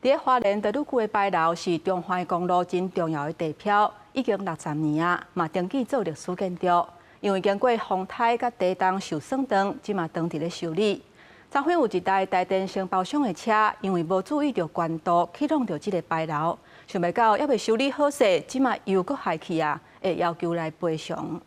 佇花蓮太魯閣的牌樓是中環公路真重要的地標，已經60年啊，嘛登記做歷史建築。因為經過風颱佮地動受損斷，這馬當佇咧修理。昨昏有一台台電承包商的車，因為無注意著懸度，去挵著這个牌樓，想袂到猶未修理好勢，這馬又閣害去啊，會要求來賠償。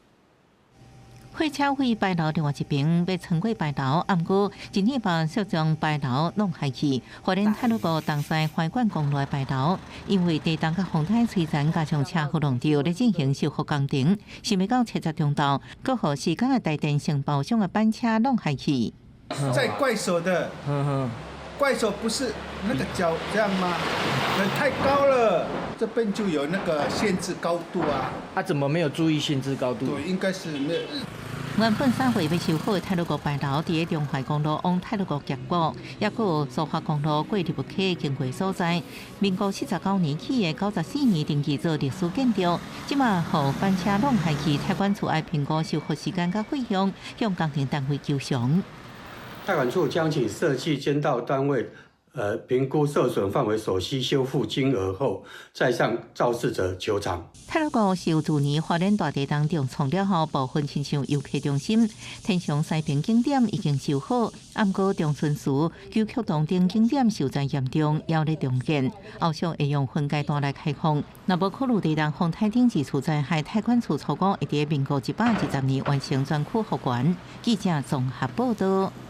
貨車對牌樓另外一邊欲穿過牌樓，毋過一年半卻將牌樓弄害去。花蓮太魯閣東西橫貫公路的牌樓，因為地動佮風颱摧殘，加上車禍弄著，咧進行修復工程，想袂到七日中晝，閣予施工的台電承包商的板車弄害去。在怪手的，怪手不是那個腳這樣嗎？太高了，這邊就有那個限制高度啊。他怎麼沒有注意限制高度？對，應該是沒有。原本3月欲修好的太魯閣牌樓，佇中環公路往太魯閣峽谷，抑閣有蘇花公路過入溪經過所在。民國49年起的94年登記做歷史建築，這馬予板車弄害去，太管處愛評估修復時間佮費用，向工程單位求償。太管處將請設計監造單位，評估受損範圍所需修復金額後，再向肇事者求償。太魯閣受去年花蓮大地動重創了後，部分親像遊客中心、天祥西平景點已經修好，毋過長春祠、九曲洞頂景點受災嚴重，猶咧重建，後續會用分階段來開放。若無考慮地動風颱等二次災害，太管處初估會佇民國120年完成全區復原。記者綜合報道。